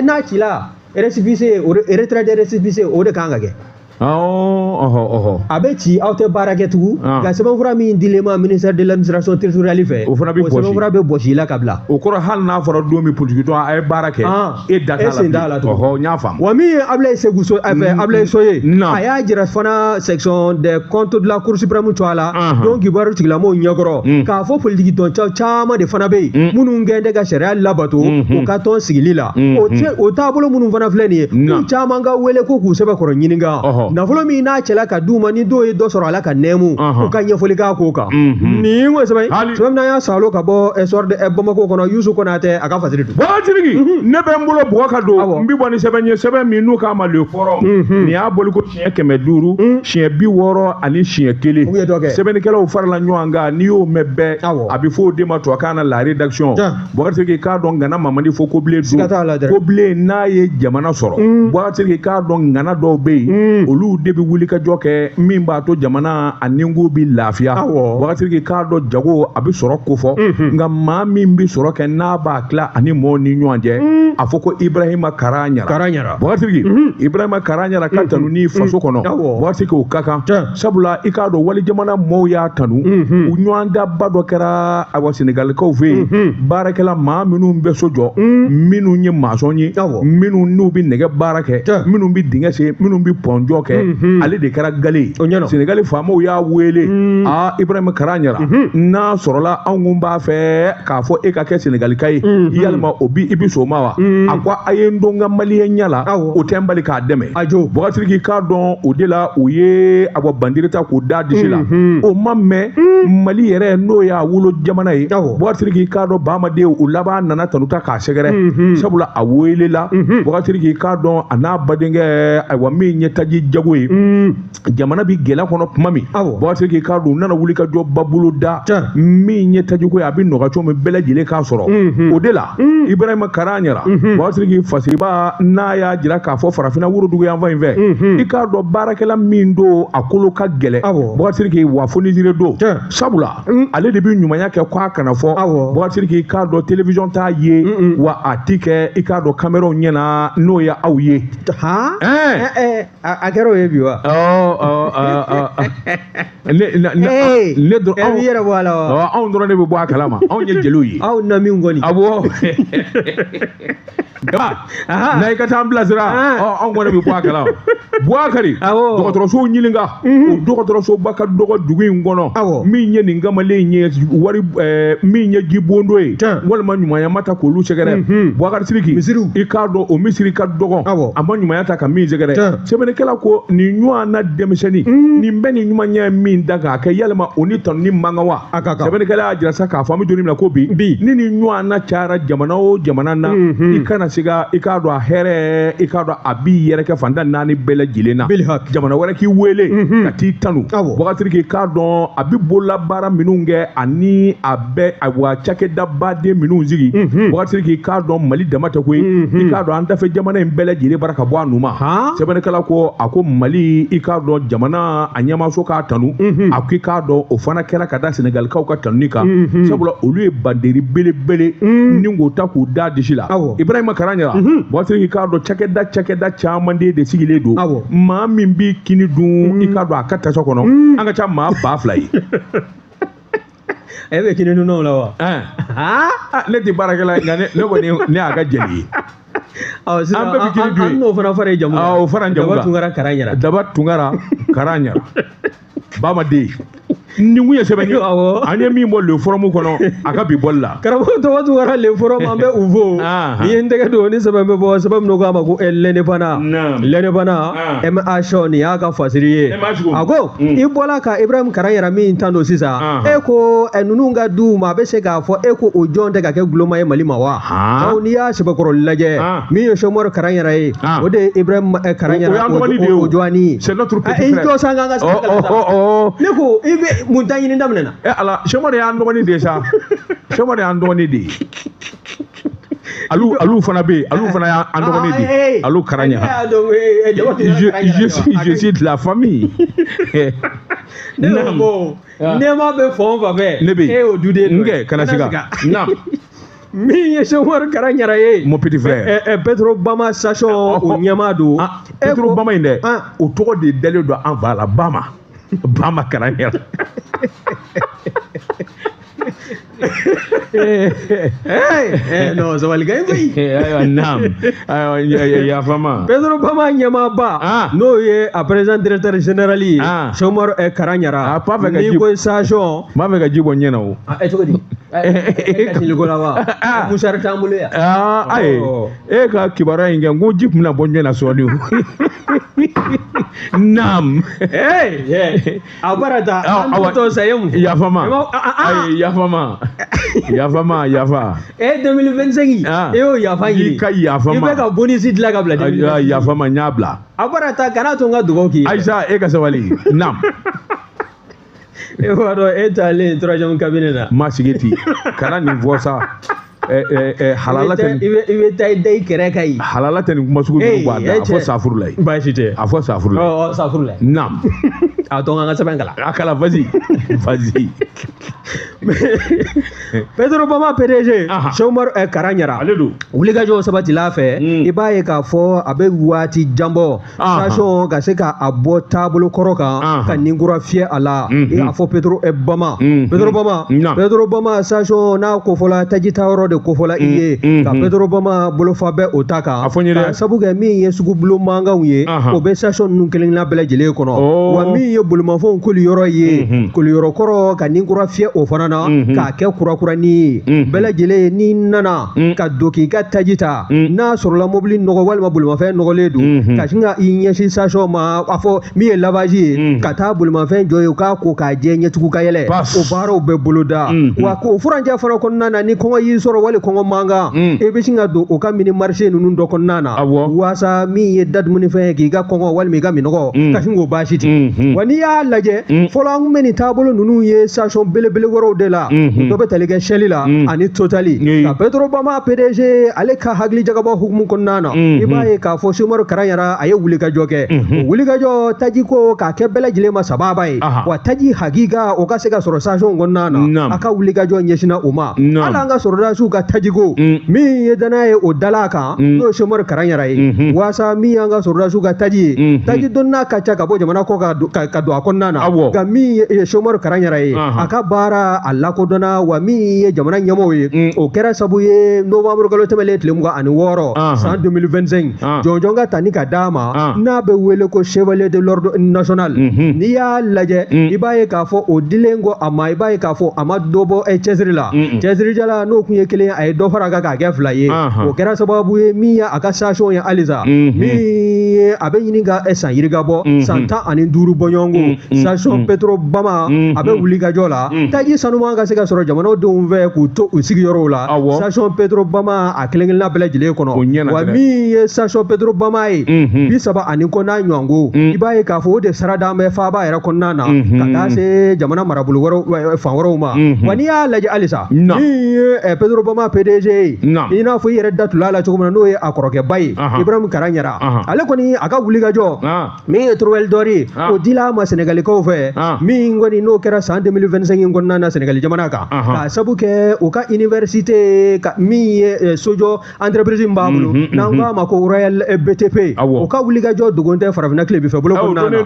N'a cila, récépissé, retrait de récépissé o de kan ka kɛ. A bɛ ci, aw tɛ baara kɛ tugun, nka sɛbɛnfura min dilen ma ministère de l'administration territoriale fɛ, o fana bɛ bɔsi, o sɛbɛnfura bɛ bɔsi i la ka bila. O kɔrɔ hali n'a fɔra don min politikitɔn a ye baara kɛ, e da t'a la, e sen t'a la tugun. N y'a faamu. Wa min ye Abulayi Seku So fɛ, Abulayi So ye, a y'a jira fana section des comptes de la Cour suprême tɔgɔ la, don kibaru tigilamɔgɔw ɲɛkɔrɔ, k'a fɔ politikitɔn caman de fana bɛ yen minnu kɛn tɛ ka sariya labato u ka tɔn sigili la. O taabolo minnu fana filɛ nin ye, k'u caman ka wele ko k'u sɛbɛkɔrɔ ɲininka, nafolo min n'a cɛla ka d'u ma, ni dɔw ye dɔ sɔrɔ a la ka nɛɛmu, u ka ɲɛfɔli k'a ko kan. Nin ko sɛbɛn sɛbɛn min y'a salo ka bɔ soir de Bamako kɔnɔ, Yusu Konatɛ a ka fasiri dun. Waatitigi, ne bɛ n bolo bɔgɔ ka don, n bɛ bɔ ni sɛbɛn ye, sɛbɛn min n'u k'a ma le forum, nin y'a boli ko siɲɛ 500, siɲɛ 60 ani siɲɛ 1. Sɛbɛnnikɛlaw farala ɲɔgɔn kan, n'i y'o mɛn bɛɛ, a bɛ fɔ o de ma tubabukan na la rédaction. Waatitigi k'a dɔn ŋana Mamadi fɔ ko bilen don, ko bilen n'a ye jamana sɔrɔ. Waatitigi k'a dɔn ŋana dɔw bɛ yen, olu de bɛ wuli ka jɔ kɛ min b'a to jamana a ninko bɛ lafiya. Wagatigi k'a dɔn jago a bɛ sɔrɔ ko fɔ, nka maa min bɛ sɔrɔ kɛ n'a b'a tila ani mɔɔw ni ɲɔgɔn cɛ, a fɔ ko Ibrahima Kara Ɲara. Wagatigi Ibrahima Kara Ɲara ka tanu ni faso kɔnɔ, wagatigi o ka kan, sabula i k'a dɔn wali jamana mɔɔw y'a tanu, u ɲɔgɔndaba dɔ kɛra awa Senegalikaw fɛ yen, baarakɛla maa minnu bɛ so jɔ, minnu ye maçon ye, minnu n'u bɛ nɛgɛ baara kɛ, minnu bɛ dingɛ sen, minnu bɛ pɔnjɔ kɛ, ale de kɛra gale ye. Senegali faamaw y'a wele, aa Ibrahima Kara Ɲara, n'a sɔrɔla anw kun b'a fɛ k'a fɔ e ka kɛ Senegalika ye, yalima o bi i bi sɔn o ma wa? A ko a ye n don n ka maliyɛnya la, o tɛ n bali k'a dɛmɛ. Wagatigi k'a dɔn o de la u ye a bɔ bandiri ta k'o da disi la, o ma mɛn Mali yɛrɛ n'o y'a wolo jamana ye. Wagatigi k'a dɔn Bamaden u laban nana tanu ta k'a sɛgɛrɛ, sabula a welela. Wagatigi k'a dɔn a n'a badenkɛ, ayiwa min ye taji jago ye, jamana bi gɛlɛya kɔnɔ tuma min, Wagatigi k'a dɔn u nana wuli ka jɔ ba bolo da min ye tajiko ye, a bɛ nɔgɔya cogo min bɛɛ lajɛlen k'a sɔrɔ. O de la Ibrahima Kara Ɲara, Wagatigi fasiriba n'a y'a jira k'a fɔ farafinna worodugu yanfan in fɛ, i k'a dɔn baarakɛla min don a kolo ka gɛlɛn, Wagatigi wa fonisire don, sabula ale de bɛ ɲumanya kɛ k'a kana fɔ. Wagatigi k'a dɔn télévision t'a ye, wa a ti kɛ i k'a dɔn caméraw ɲɛna n'o ye aw ye. A kɛra o ye bi wa? Ne dɔrɔn yɛrɛ bɔ a la wa? Anw dɔrɔn de bɛ bɔ a kalama, anw ye jeliw ye. Aw na min kɔni. Awɔ. N'a i ka taa an bilasira, anw kɔni bɛ bɔ a kalama. Bubakari, dɔgɔtɔrɔsow ɲininka, o dɔgɔtɔrɔsoba ka dɔgɔ dugu in kɔnɔ, min ye nin kamalen in ye wari, min ye jibondo ye walima ɲumanya ma ta k'olu sɛgɛrɛ. Bubakari Sidiki, i k'a dɔn o misiri ka dɔgɔ, a ma ɲumanya ta ka min sɛgɛrɛ. Sɛbɛnnikɛla ko nin ɲɔgɔn na denmisɛnnin nin bɛ nin ɲumanya min da k'a kɛ, yalima o ni tanuni man kan wa? Sɛbɛnnikɛla y'a jira sa k'a fɔ an bɛ don min na ko bi, ni nin ɲɔgɔn na cayara jamana o jamana na, i kana se ka i k'a dɔn a hɛrɛ, i k'a dɔn a b'i yɛrɛ kɛ fantan naani bɛɛ lajɛlen na. Jamana wɛrɛ k'i wele ka t'i tanu. Bubakari Sidiki, k'a dɔn a bɛ bololabaara minnu kɛ ani a bɛ wa cakɛda baden minnu sigi. Bubakari Sidiki, k'a dɔn Mali dama tɛ koyi, i k'a dɔn an dafɛ jamana in bɛɛ lajɛlen bara ka bɔ a nu ma. Sɛbɛnnikɛla ko a ko Mali, i k'a dɔn jamana a ɲɛmaaso k'a tanu, a ko i k'a dɔn o fana kɛra ka da Senegalikaw ka tanuni kan, sabula olu ye banderi belebele ni k'o ta k'u da disi la. Ibrahima Karaɲara, Bubakari Sidiki, k'a dɔn cakɛda caman de sigilen don. Maa min b'i kini dun, i k'a dɔn a ka tasa kɔnɔ, an ka ca maa 2000 ye. E bɛ kini dunnaw la wa? Ne tɛ baarakɛla ye, nka ne kɔni ne y'a ka jeli ye. An bɛɛ bɛ kini dun. An n'o fana fara i jamu kan. O fara jamu kan. Daba Tunkara Karaɲara. Daba Tunkara Karaɲara. Bama den. Nin kun ye sɛbɛn ye. An ye min bɔ le forum kɔnɔ a ka bi bɔli la. Karamɔgɔ Daba Tunkara le forum, an bɛ u fo. Ni ye n tɛgɛ don ni sɛbɛn bɛ bɔ, sɛbɛn min k'a ma ko l'Indépendant. L'Indépendant MH, nin y'a ka fasiri ye. A ko i bɔla ka Ibrahim Karaɲara min tan don sisan, e ko ninnu ka du ma, a bɛ se k'a fɔ e ko o jɔn tɛ ka kɛ guloma ye Mali ma wa? N'i y'a sɛbɛkɔrɔ lajɛ, min ye Sɛkumaru Karaɲara ye, o de ye Ibrahim Karaɲara o jɔnni ye. C'est notre petit frère. I jɔ sa k'an ka sɛbɛn kalan. Ne ko i bɛ mun ta ɲini daminɛ na? Ala, Sɛkumaru y'an dɔgɔnin de ye sa. Sɛkumaru y'an dɔgɔnin de ye. Alu fana bɛ yen, alu fana y'an dɔgɔnin de ye. Alu Karaɲara. Je suis de la famille. Ne ko nɛɛma bɛ fan o fan fɛ. Ne bɛ yen. E y'o duden dɔ ye. N kɛ kana siga. Naam. Min ye Sɛkumaru Karaɲara ye. Mon petit frère. Petrobama station o ɲɛmaa don. Petrobama in dɛ, o tɔgɔ de dalen don an fa la, Bama. Bama Karaɲara. Non, sabali ka ɲi koyi. Ayiwa, naam. Ayiwa, yafama. Petrobama ɲɛmaaba, n'o ye a président directeur général ye, Sɛkumaru Karaɲara. N'i ko station. N b'a fɛ ka ji bɔ n ɲɛ na o. Cogo di? E ka siliko la wa? Musari t'an bolo yan. Ayi, e ka kibaruya in kɛ, n ko ji tun bɛna bɔ n ɲɛ na sɔɔni o. Naam. A baara ta, an bɛ sa ye mun? Yafama. Ayi, yafama. Yafama, yafa. 2025, e y'o yafa ɲini. I ka yafama. I bɛ ka bonus dilan ka bila 2025. Yafama, n y'a bila. A baara ta, kana to n ka dugawu k'i ye. Ayisa, e ka sabali. Naam. E b'a dɔn e taalen troisième cabinet na. Ma sigi ten, kana nin fɔ sa. Halala tɛ i bɛ taa i da i kɛrɛ kan yen. Halala tɛ nin kuma sugu ninnu bɔ a da. A fɔ safurulayi. Baasi tɛ. A fɔ safurulayi. Safurulayi. Naam. A to n ka sɛbɛn kalan. A kalan, vas-y. Vas-y. Petrobama PDG Sɛkumaru Karaɲara. Ale don. Wulikajɔ sabatila fɛ, i b'a ye k'a fɔ a bɛ waati jan bɔ. Station ka se k'a bɔ taabolo kɔrɔ kan, ka nin kura fiyɛ a la. A fɔ Petrobama. Petrobama. Petrobama station n'a kofɔla taji tayɔrɔ de kofɔla i ye. Ka Petrobama bolofa bɛ o ta kan. A fɔ n ye dɛ. Ka sabu kɛ min ye sugubulon mankanw ye, o bɛ station ninnu kelen kelenna bɛɛ lajɛlen kɔnɔ. Wa min ye bolimafɛnw koliyɔrɔ ye, koliyɔrɔ kɔrɔ ka nin kura fiyɛ o fana na, k'a kɛ kurakuranin ye. Bɛɛ lajɛlen n'i nana ka don k'i ka taji ta, n'a sɔrɔla mobili nɔgɔ walima bolimafɛn nɔgɔlen don, ka sin ka i ɲɛsin station ma, a fɔ min ye lavage ye, ka taa bolimafɛn jɔ yen, u k'a ko k'a jɛ ɲɛtugu ka yɛlɛ. O baaraw bɛ boloda. Wa k'o furancɛ fana kɔnɔna na, ni kɔngɔ y'i sɔrɔ wali kɔngɔ mankan, i bɛ sin ka don o ka mini marché ninnu dɔ kɔnɔna na, waasa min ye da dumunifɛn ye k'i ka kɔngɔ walima i ka minɔgɔ, ka sin k'o baasi ten. Wa n'i y'a lajɛ, fɔlɔ an kun bɛ nin taabolo ninnu ye station belebele wɛrɛw de la, dɔ bɛ tali kɛ Shell la ani Total. Ka Petrobama PDG ale ka hakili jagabɔ hukumu kɔnɔna na, i b'a ye k'a fɔ Sɛkumaru Karaɲara a ye wulikajɔ kɛ. O wulikajɔ tajiko k'a kɛ bɛɛ lajɛlen ma sababa ye, wa taji hakika o ka se ka sɔrɔ station kɔnɔna na, a ka wulikajɔ ɲɛsinna o ma. Hali an ka sɔrɔdasiw ka tajiko min ye danaya ye o dala kan, n'o ye Sɛkumaru Karaɲara ye, waasa min y'an ka sɔrɔdasiw ka taji ye, taji donna ka ca ka bɔ jamana kɔ ka ka don a kɔnɔna na. Nka min ye Cheick Umaru Karaɲara ye, a ka baara a lakodɔnna, wa min ye jamana ɲɛmɔgɔw ye, o kɛra sabu ye novembre kalo tɛmɛlen tile 26 san 2025 jɔnjɔn ka ta ni ka d'a ma n'a bɛ wele ko chevalier de l'ordre national. N'i y'a lajɛ, i b'a ye k'a fɔ o dilen kɔ a ma, i b'a ye k'a fɔ a ma dɔ bɔ cɛsiri la. Cɛsirijala n'o kun ye kelen, a ye dɔ fara a kan k'a kɛ 2 ye. O kɛra sababu ye min ye a ka station ye halisa, min ye a bɛ ɲini ka san yirika bɔ, san 15 bɔɲɔgɔnko station Petrobama a bɛ wuli ka jɔ la, taji sanuman ka se ka sɔrɔ jamanadenw fɛ k'u to u sigiyɔrɔw la. Station Petrobama a kelen kelenna bɛɛ lajɛlen kɔnɔ, wa min ye station Petrobama ye 30 ani kɔ n'a ɲɔgɔnko, i b'a ye k'a fɔ o de sara d'an bɛ faaba yɛrɛ kɔnɔna na ka taa se jamana marabolo wɛrɛw fan wɛrɛw ma. Wa n'i y'a lajɛ halisa, min ye Petrobama PDG ye, i n'a fɔ i yɛrɛ da tula la cogo min na, n'o ye a kɔrɔkɛba ye Ibrahim Karaɲara, ale kɔni a ka wulikajɔ min ye Étoile d'Or ye, o dila a ma Senegalikaw fɛ, min kɔni n'o kɛra san 2025 in kɔnɔna na Senegali jamana kan, k'a sabu kɛ u ka université ka min ye sojɔ entreprise min b'a bolo n'an k'a ma ko Royal BTP, o ka wulikajɔ dogon tɛ farafinna tilebin fɛ bolo kɔnɔna na.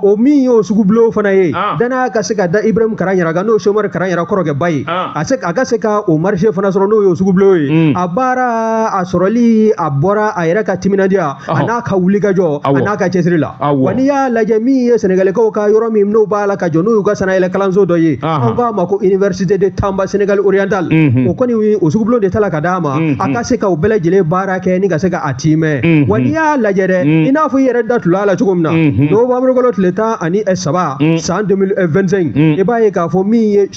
O min y'o sugubulon fana ye, danaya ka se ka da Ibrahim Karaɲara kan, n'o Cheick Umaru Karaɲara kɔrɔkɛba ye, a ka se ka o marché fana sɔrɔ, n'o y'o sugubulon ye. A baara a sɔrɔli a bɔra a yɛrɛ ka timinandiya a n'a ka wulikajɔ a n'a ka cɛsiri la. Wa n'i y'a lajɛ, min ye Senegalikaw ka yɔrɔ min n'o b'a la ka jɔ, n'o y'u ka sanayɛlɛ kalanso dɔ ye, an k'a ma ko Université de Tamba Sénégal Oriental, o kɔni o sugubulon de tala ka d'a ma, a ka se ka o bɛɛ lajɛlen baara kɛ ni ka se ka a timɛ. Wa n'i y'a lajɛ dɛ, i n'a fɔ i yɛrɛ da tula la cogo min na, novembre kalo tile 13 san 2025, i b'a ye k'a fɔ min ye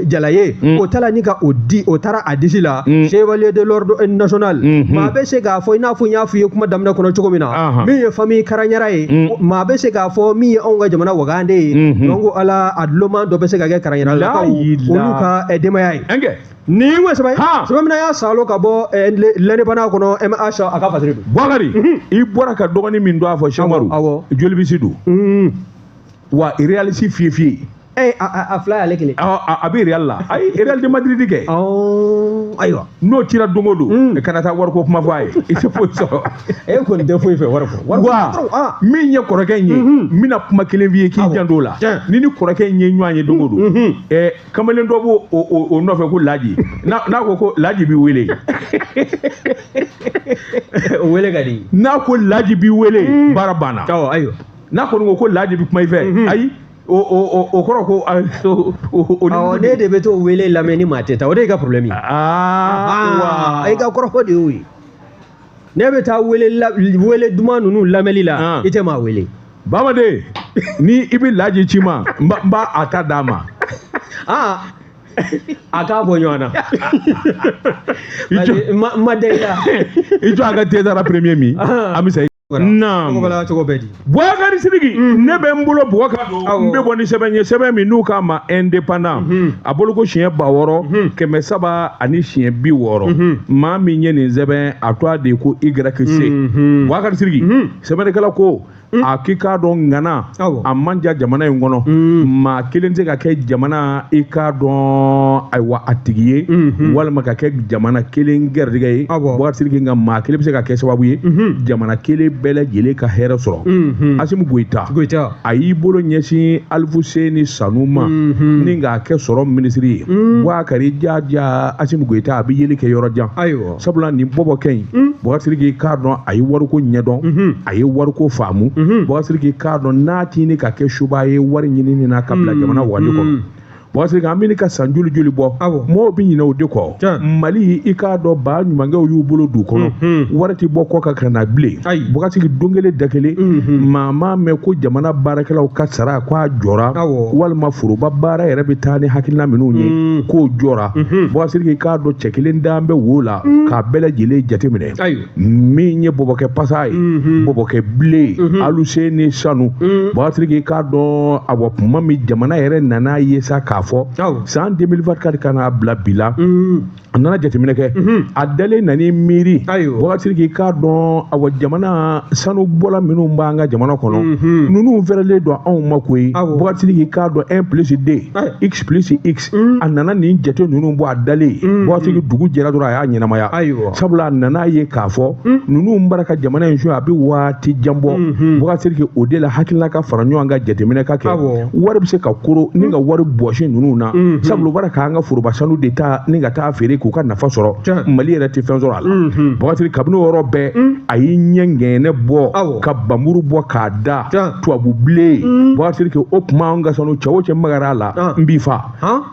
jala ye, o taara ni ka o di, o taara a disi la chevalier de l'ordre national. Maa bɛ se k'a fɔ, i n'a fɔ n y'a f'i ye kuma daminɛ kɔnɔ cogo min na, min ye famille Karaɲara ye, maa bɛ se k'a fɔ min ye anw ka jamana wagande ye, donc ala a duloman dɔ bɛ se ka kɛ Karaɲaralakaw olu ka denbaya ye. Ni ko sɛbɛn sɛbɛn min y'a salo ka bɔ l'Indépendant kɔnɔ, MH a ka fasiri don. Bukari, i bɔra ka dɔgɔnin min don a fɔ Cheick Umaru, jolibisi don wa réaliste fiye fiye. A fila y'ale kelen. A bɛ Real la, ayi Real de Madrid kɛ. Ayiwa. N'o cira don o don, kana taa wariko kuma fɔ a ye, i tɛ foyi sɔrɔ. E kɔni tɛ foyi fɛ wari kɔ. Wa min ye kɔrɔkɛ in ye, n bɛna kuma kelen f'i ye k'i janto o la. Ni ni kɔrɔkɛ in ye ɲɔgɔn ye don o don, kamalen dɔ b'o o nɔfɛ ko Laji, n'a ko ko Laji b'i wele. O wele ka di. N'a ko Laji b'i wele, baara banna. Ayiwa. N'a kɔni ko ko Laji bɛ kuma i fɛ, ayi. O kɔrɔ ko o ne de bɛ t'o wele lamɛn ni maa tɛ taa, o de y'i ka problème ye. Wa i ka kɔrɔfɔ de y'o ye. Ne bɛ taa wele duman ninnu lamɛnli la, i tɛ maa wele. Bamaden, ni i bɛ Laji ci ma, n b'a a ta d'a ma. A k'a bɔ ɲɔgɔn na. Ma da i la. I jɔ a ka thé premier min, an bɛ sa. Naam. Bukari Sidiki, ne bɛ n bolo bugɔ ka don, n bɛ bɔ ni sɛbɛn ye, sɛbɛn min n'u k'a ma Indépendant, a bolo ko siɲɛ 6360, maa min ye nin sɛbɛn a tɔgɔ de ko YC. Bukari Sidiki, sɛbɛnnikɛla ko a k'i k'a dɔn ŋana a man diya jamana in kɔnɔ, maa kelen tɛ ka kɛ jamana i k'a dɔn ayiwa a tigi ye, walima ka kɛ jamana kelen gɛrɛdigɛ ye. Bukari Sidiki, nka maa kelen bɛ se ka kɛ sababu ye jamana kelen bɛɛ lajɛlen ka hɛrɛ sɔrɔ. Asimi Goyita, a y'i bolo ɲɛsin Alifuseni Sanu ma ni k'a kɛ sɔrɔ minisiri ye. Bukari jaja Asimi Goyita a bɛ yeli kɛ yɔrɔ jan, sabula nin bɔbɔkɛ in, Bukari Sidiki k'a dɔn a ye wariko ɲɛdɔn, a ye wariko faamu. Bukari Sidiki k'a dɔn n'a t'i ni ka kɛ suba ye wari ɲinini na ka bila jamana wali kɔnɔ. Bukari Sidiki, an bɛ ka san joli joli bɔ, mɔgɔw bɛ ɲinɛ o de kɔ. Mali i k'a dɔn ba ɲumankɛw y'u bolo du kɔnɔ, wari tɛ bɔ kɔ kan ka na bilen. Bukari Sidiki, don kelen da kelen, maa m'a mɛn ko jamana baarakɛlaw ka sara k'a jɔra, walima foroba baara yɛrɛ bɛ taa ni hakilina minnu ye k'o jɔra. Bukari Sidiki k'a dɔn cɛ kelen dalen bɛ wo la k'a bɛɛ lajɛlen jateminɛ. Min ye bɔbɔkɛ pasa ye, bɔbɔkɛ bilen, Aluseni Sanu. Bukari Sidiki k'a dɔn awa kuma min jamana yɛrɛ nana ye sa k'a fɔ san 2024 ka n'a bila bi la, a nana jateminɛ kɛ, a dalen nana miiri. Boubacar Sidiki, i k'a dɔn, awa, jamana sanubɔla minnu b'an ka jamana kɔnɔ, ninnu fɛrɛlen don anw ma koyi. Boubacar Sidiki, i k'a dɔn, 1 plus 2 x plus x, a nana nin jate ninnu bɔ a dalen. Boubacar Sidiki, dugu jɛra dɔrɔn, a y'a ɲɛnamaya, sabula a nana ye k'a fɔ ninnu bara ka jamana in suɲɛ, a bɛ waati jan bɔ. Boubacar Sidiki, o de la hakilina ka fara ɲɔgɔn kan, jateminɛ ka kɛ, wari bɛ se ka koro ni ka wari bɔsi ninnu na, sabula u bara k'an ka foroba sanu de ta ni ka taa feere k'u ka nafa sɔrɔ. Mali yɛrɛ tɛ fɛn sɔrɔ a la. Boubacar Sidiki, kabini o yɔrɔ bɛɛ, a y'i ɲɛ ŋɛnɛ bɔ ka bamuru bɔ k'a da tubabu bilen. Boubacar Sidiki, o tuma an ka sanu, cɛ o cɛ magara a la, n b'i fa.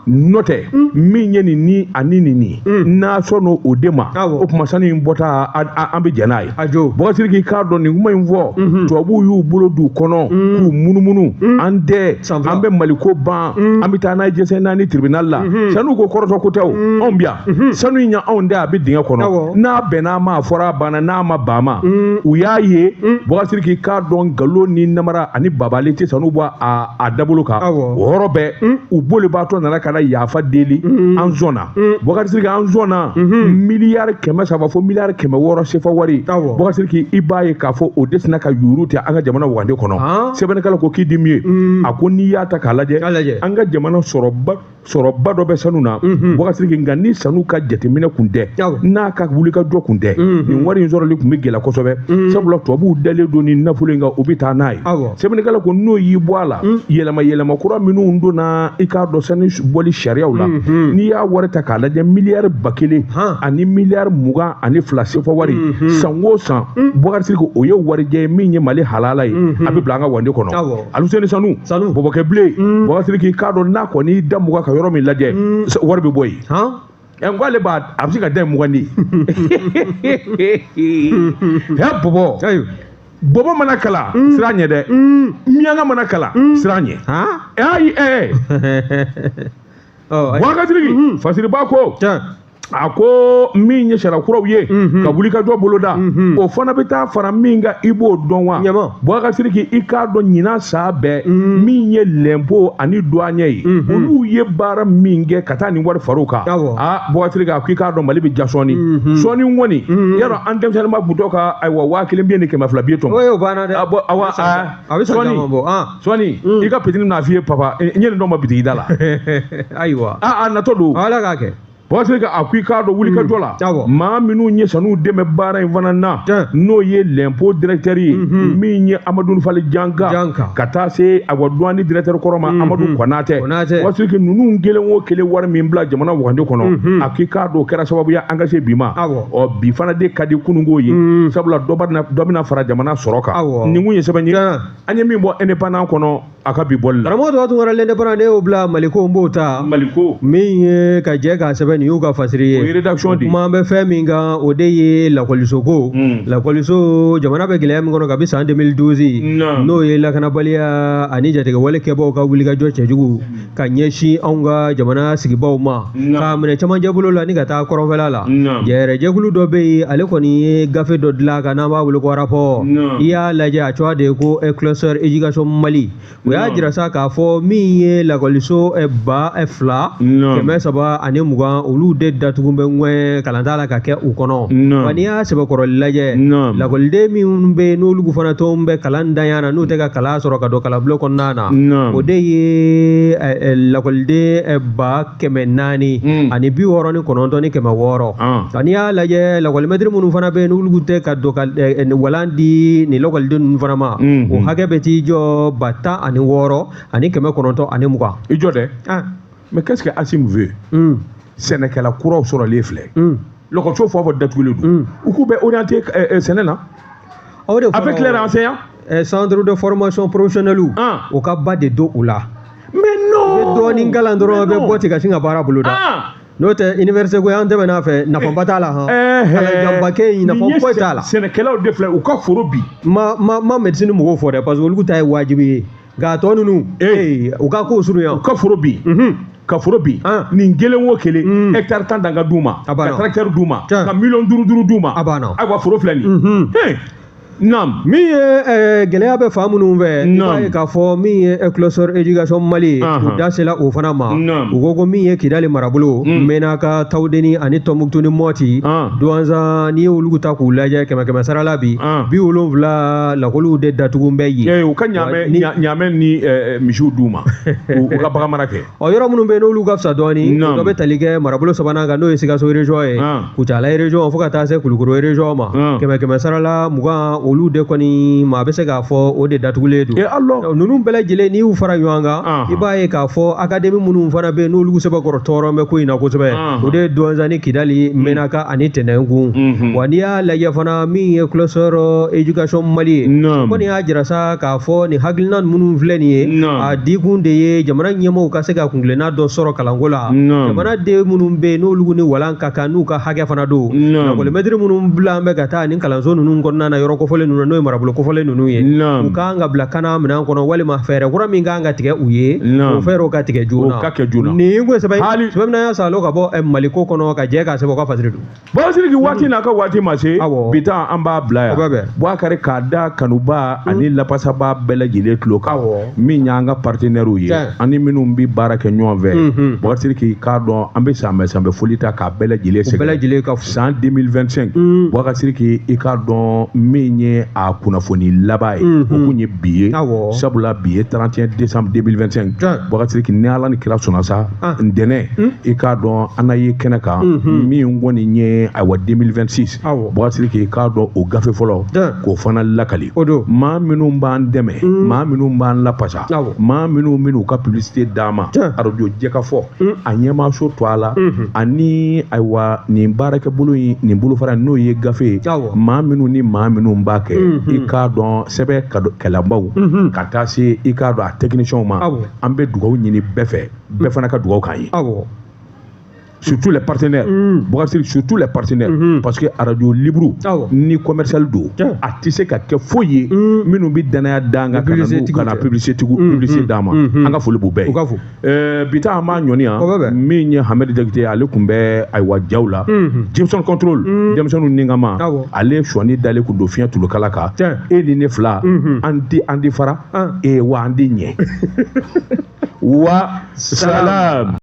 N'o tɛ, min ye nin ni ani nin nin, n'a sɔnn'o o de ma, o tuma sanu in bɔta, an bɛ jɛn n'a ye. Boubacar Sidiki, i k'a dɔn, nin kuma in fɔ, tubabuw y'u bolo d'u kɔnɔ k'u munumunu. An tɛ, an bɛ Maliko ban, an bɛ taa n'a ye jɛsɛn naani tribunal la. Sanu ko kɔrɔtɔ ko tɛ o, anw bi yan, sanu in ɲɛ anw tɛ, a bɛ dingɛ kɔnɔ. N'a bɛnna a ma, a fɔra a banna, n'a ma ban ma, u y'a ye. Boubacar Sidiki, i k'a dɔn, nkalon ni namara ani babali tɛ sanu bɔ a dabolo kan. O yɔrɔ bɛɛ, u bolibaatɔ nana ka na yafa deli, an sɔnna. Boubacar Sidiki, an sɔnna 300 miliyari fo 600 miliyari sefa wari. Boubacar Sidiki, i b'a ye k'a fɔ o de sina ka yuuru tɛ an ka jamana wagande kɔnɔ. Sɛbɛnnikɛla ko k'i di min ye, a ko n'i y'a ta k'a lajɛ, an ka jamana sɔrɔba dɔ bɛ sanu na, Boubacar Sidiki, nka ni sanu ka jateminɛ kun tɛ, n'a ka wulikajɔ kun tɛ, nin wari in sɔrɔli tun bɛ gɛlɛya kosɛbɛ, sabula tubabuw dalen don ni nafolo in kan, u bɛ taa n'a ye. Sɛbɛnnikɛla ko n'o y'i bɔ a la, yɛlɛma yɛlɛma kura minnu donna, i k'a dɔn, sanu bɔli sariyaw la, n'i y'a wari ta k'a lajɛ, 1 miliyari ani 22 miliyari sefa wari, san o san, Boubacar Sidiki, o ye warijɛ ye min ye Mali halala ye, a bɛ bila an ka wande kɔnɔ. Aluseni sanu bɔbɔkɛ bilen. Boubacar Sidiki, i k'a dɔn, n'a kɔni da 20 ka yɔrɔ min lajɛ, wari bɛ bɔ yen. Ɛ, n ko ale b'a, a bɛ se ka da 20 de. Ɛ, bɔbɔ bɔbɔ mana kalan, sira ɲɛ dɛ. Miyanka mana kalan, sira ɲɛ. Ayi, ɛ, Boubacar Sidiki, Fasiriba ko, a ko min ye sariya kuraw ye ka wuli ka jɔ boloda, o fana bɛ taa fara min kan, i b'o dɔn wa? Boubacar Sidiki, i k'a dɔn, ɲinan san bɛɛ, min ye lɛnpo ani douanier ye, olu ye baara min kɛ ka taa nin wari far'o kan. Aa, Boubacar Sidiki, a ko i k'a dɔn, Mali bɛ ja sɔɔni sɔɔni kɔni. Yarɔ, an denmisɛnnin ma tun tɔ ka, ayiwa, 1000 biye ni 200 biye tɔmɔ. O banna dɛ. Awa, a bɛ san caman bɔ. Sɔɔni i ka petini bɛna f'i ye: papa, n ye nin dɔn ma bitigi da la. Ayiwa. Aa, a natɔ don. Ala k'a kɛ. Boubacar Sidiki, a ko i k'a dɔn, wulikajɔ la, maa minnu ye sanu dɛmɛ baara in fana na, n'o ye lɛnpo directeur ye, min ye Amadu Fali Janka, ka taa se awa douane directeur kɔrɔ ma, Amadu Konatɛ. Boubacar Sidiki, ninnu kelen o kelen wari min bila jamana wagande kɔnɔ, a ko i k'a dɔn, o kɛra sababu ye an ka se bi ma. Ɔ, bi fana de ka di kununko ye, sabula dɔ bɛna fara jamana sɔrɔ kan. Nin kun ye sɛbɛn ye an ye min bɔ Indépendant kɔnɔ a ka bi bɔli la. Karamɔgɔ tɔgɔ Tunkara, l'Indépendant, ne y'o bila. Maliko, n b'o ta. Maliko. Min ye ka jɛ k'a sɛbɛn, nin y'u ka fasiri ye. O ye rédaction de ye. Kuma bɛ fɛn min kan, o de ye lakɔliso ko. Lakɔliso, jamana bɛ gɛlɛya min kɔnɔ kabi san 2012, n'o ye lakanabaliya ani jatigɛwale kɛbaw ka wulikajɔ cɛjugu ka ɲɛsin anw ka jamana sigibaw ma, k'a minɛ camancɛ bolo la ni ka taa kɔrɔnfɛla la, jɛrɛjɛkulu dɔ bɛ yen, ale kɔni ye gafe dɔ dilan kan n'an b'a wele ko rapport. I y'a lajɛ, a cogoya de ye ko cluster éducation Mali. O y'a jira sa k'a fɔ min ye lakɔliso 2320, olu de datugu bɛ ŋɛn, kalan t'a la ka kɛ u kɔnɔ. Wa n'i y'a sɛbɛkɔrɔ lajɛ, lakɔliden minnu bɛ yen n'olu fana tɔn bɛ kalan danya na, n'u tɛ ka kalan sɔrɔ ka don kalanbulon kɔnɔna na, o de ye lakɔliden 469,600. Nka n'i y'a lajɛ, lakɔlimɛtiri minnu fana bɛ yen n'olu tɛ ka don ka walan di nin lakɔliden ninnu fana ma, o hakɛ bɛ t'i jɔ 16,920. I jɔ dɛ, mais qu'est-ce que Assimi veut? Sɛnɛkɛla kuraw sɔrɔlen filɛ, lakɔliso fɛn o fɛn datugulen don, u k'u bɛ orienté sɛnɛ na. O de. Avec les enseignants. Centre de formation professionnelle, o ka ba de don u la. Mais non. I bɛ dɔɔnin kalan dɔrɔn, i bɛ bɔ ten ka sin ka baara boloda. N'o tɛ, université ko an tɛmɛn'a fɛ, nafaba t'a la han. Kalanjanba kɛ yen, nafa foyi t'a la. Sɛnɛkɛlaw de filɛ, u ka foro bi. Ma médecine mɔgɔw fɔ dɛ, parce que olu ta ye wajibi ye, nka a tɔ ninnu, u ka kow surunya. U ka foro bi, ka foro bi, nin kelen o kelen, hectare 10 dan ka d'u ma, ka tracteur d'u ma, ka 5 miliyɔn d'u ma. A banna. Ayiwa, foro filɛ nin ye. Naam. Min ye gɛlɛya bɛ fan minnu fɛ, i b'a ye k'a fɔ min ye Cluster Éducation Mali, u da sela o fana ma. U ko ko min ye Kidali marabolo, Menaka, Tawudeni ani Tɔnbukutu ni Mɔti, Duwanzan, n'i y'olu ta k'u lajɛ kɛmɛ kɛmɛ sara la bi, 70 lakɔliw de datugu bɛ yen. U ka ɲaamɛ ni misiw d'u ma, u ka bagan mara kɛ. Ɔ, yɔrɔ minnu bɛ yen n'olu ka fisa dɔɔni, dɔ bɛ tali kɛ marabolo sabanan kan, n'o ye Sikaso région ye, Kucala région, fo ka taa se Kulukoro région ma, kɛmɛ kɛmɛ sara la 20, olu de kɔni maa bɛ se k'a fɔ o de datugulen don. Ninnu bɛɛ lajɛlen, n'i y'u fara ɲɔgɔn kan, i b'a ye k'a fɔ académie minnu fana bɛ yen n'olu sɛbɛkɔrɔ tɔɔrɔ bɛ ko in na kosɛbɛ, o de ye Duwanzan ni Kidali, Menaka ani Tɛnɛnkun. Wa n'i y'a lajɛ fana, min ye Cluster Éducation Mali ye, kɔni y'a jira sa k'a fɔ nin hakilina minnu filɛ nin ye, a dikun de ye jamana ɲɛmɔgɔw ka se ka kuntilenna dɔ sɔrɔ kalanko la. Jamanaden minnu bɛ yen n'olu ni walan ka kan, n'u ka hakɛ fana don, lakɔlimɛtiri minnu bila an bɛ ka taa nin kalanso ninnu kɔnɔna na, yɔrɔ kofɔlen ninnu, n'o ye marabolo kofɔlen ninnu ye, u kan ka bila kana minɛn kɔnɔ, walima fɛɛrɛ kura min kan ka tigɛ u ye, o fɛɛrɛw ka tigɛ joona. Nin ko sɛbɛn sɛbɛn min y'a salo ka bɔ Maliko kɔnɔ ka jɛ k'a sɛbɛn, o ka fasiri don. Bɔsiriki, waati n'a ka waati ma se, bi taa an b'a bila yan. Bubakari, k'a da kanuba ani lapasaba bɛɛ lajɛlen tulo kan, min y'an ka partenaires ye ani minnu bɛ baara kɛ ɲɔgɔn fɛ. Bubakari, k'i k'a dɔn an bɛ sanbɛ sanbɛ foli ta k'a bɛɛ lajɛlen sɛgɛrɛ san 2025. Bubakari, k'i k'a dɔn min ye a kunnafoni laban ye, o kun ye bi ye, sabula bi ye 31 décembre 2025. Bubakari, ni Ala ni kira sɔnna sa, ntɛnɛn, i k'a dɔn an na ye kɛnɛ kan min kɔni ye ayiwa 2026. Bubakari, k'i k'a dɔn o gafe fɔlɔ k'o fana lakali. Maa minnu b'an dɛmɛ, maa minnu b'an lapasa, maa minnu min'u ka publicité d'an ma, arajo Jɛkafɔ a ɲɛmaaso to a la, ani ayiwa nin baarakɛbolo in, nin bolofara n'o ye gafe ye, maa minnu ni maa minnu b'a kɛ, i k'a dɔn sɛbɛn kɛlɛbaw ka taa se i k'a dɔn a techniciens ma, an bɛ dugawu ɲini bɛɛ fɛ, bɛɛ fana ka dugawu k'an ye. Surtout les partenaires, Bougassiri, surtout les partenaires, parce que Radio Libre ni commercial do, a tɛ se ka kɛ foyi ye minnu bɛ danaya d'an kan ka na publicité publicité d'an ma, an ka foli b'u bɛɛ ye. Bi ta an b'a ɲɔni yan, min ye Hamedi Jakite, ale tun bɛ ayiwa jaw la, Jameson contrôle, denmisɛnninw ni kama, ale sɔnni dalen kun don fiɲɛ tulukala kan, e ni ne fila, an tɛ fara, wa an tɛ ɲɛ. Wa salam.